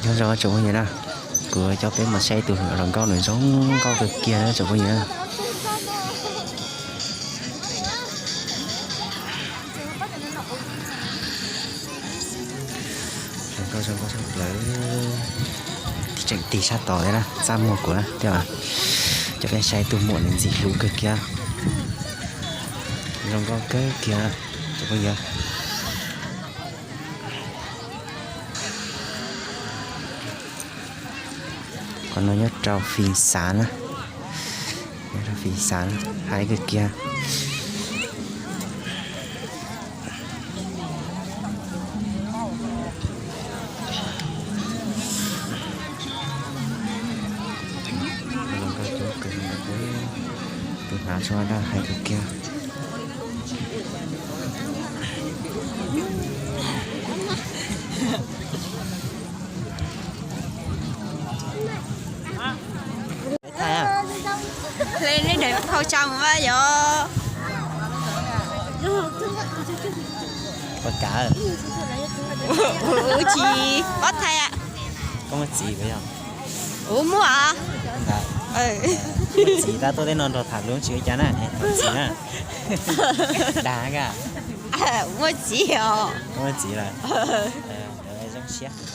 Nyob zoo tsoom phooj ywg na, kuv coj peb mus saib tus hluas nkauj nws zoo nkauj kawg kiag na tsoom phooj ywg na. Zoo nkauj zoo nkauj tshaj plaws. Tseem tig sab tod thiab na, txaj muag kuv na thiab. Coj peb saib tus muam nws ntxim hlub kawg kiag. Zoo nkauj kawg kiag tsoom phooj ywg. Qhov no nyob rau Phim Xav na, nyob rau Phim Xav na, hais kawg kiag. Tus hnav tso na hais kawg kiag. Hle nej daim phau tsa mus mas yog. Ua kav. Ua tsis pab thaiv. Koj muaj txiv puas yog? Ua muaj. Muaj txiv tab tuaj tej no nrog tham lub tsis ua cas na, thov txiv na. Dag ka. Muaj txiv os. Muaj txiv lawm. Zoo siab.